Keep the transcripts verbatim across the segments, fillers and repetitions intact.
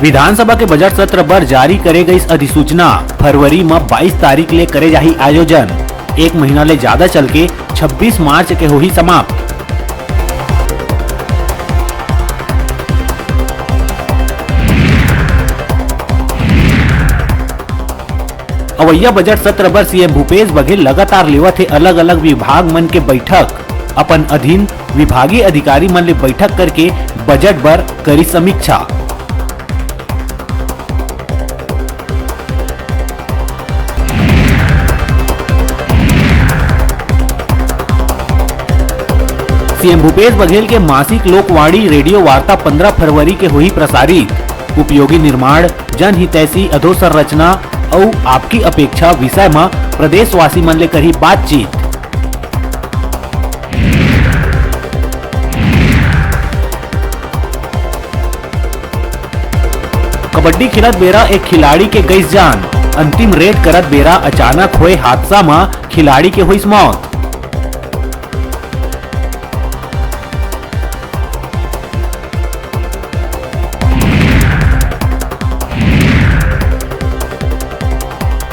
विधानसभा के बजट सत्र बर जारी करे गइस अधिसूचना। फरवरी म बाईस तारीख ले करे जाही आयोजन। एक महीना ले जादा चल के छब्बीस मार्च के होही समाप्त। अवइया बजट सत्र बर सीएम भूपेश बघेल लगातार लेवत हे अलग-अलग विभाग मन के बैठक। अपन अधीन विभागीय अधिकारी मन ले बैठक करके बजट बर करी समीक्षा। सीएम भूपेश बघेल के मासिक लोकवाणी रेडियो वार्ता पंद्रह फरवरी के होही प्रसारित। उपयोगी निर्माण, जनहितैषी अधोसंरचना अउ आपकी अपेक्षा विषय म प्रदेशवासी मन ले करही बातचीत। कबड्डी खेलत बेरा एक खिलाड़ी के गइस जान। अंतिम रेड करत बेरा अचानक होए हादसा म खिलाड़ी के होइस मौत।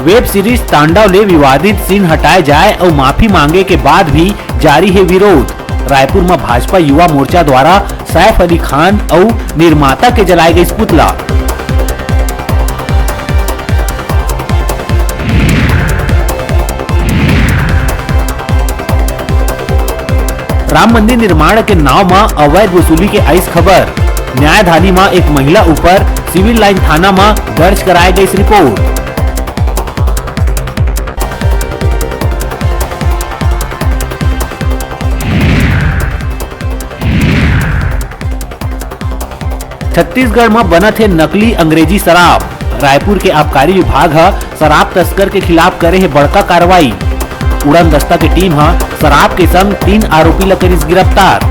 वेब सीरीज तांडव ले विवादित सीन हटाए जाए अउ माफी मांगे के बाद भी जारी हे विरोध। रायपुर म भाजपा युवा मोर्चा द्वारा सैफ अली खान अउ निर्माता के जलाए गइस पुतला। राम मंदिर निर्माण के नाव म अवैध वसूली के आइस खबर। न्यायधानी म एक महिला ऊपर सिविल लाइन थाना म दर्ज कराए गइस रिपोर्ट। छत्तीसगढ़ म बनत हे नकली अंग्रेजी शराब। रायपुर के आबकारी विभाग ह शराब तस्कर के खिलाफ करे हे बड़का कार्रवाई। उड़न दस्ता के टीम ह शराब के संग तीन आरोपी ल करिस गिरफ्तार।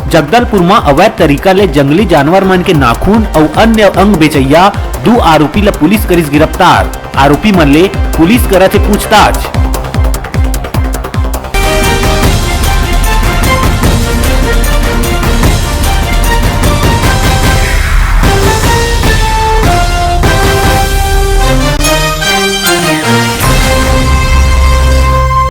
जगदलपुर म अवैध तरीका ले जंगली जानवर मन के नाखून अउ अन्य अंग बेचइया दू आरोपी ल पुलिस करिस गिरफ्तार। आरोपी मन ले पुलिस करत हे पूछताछ।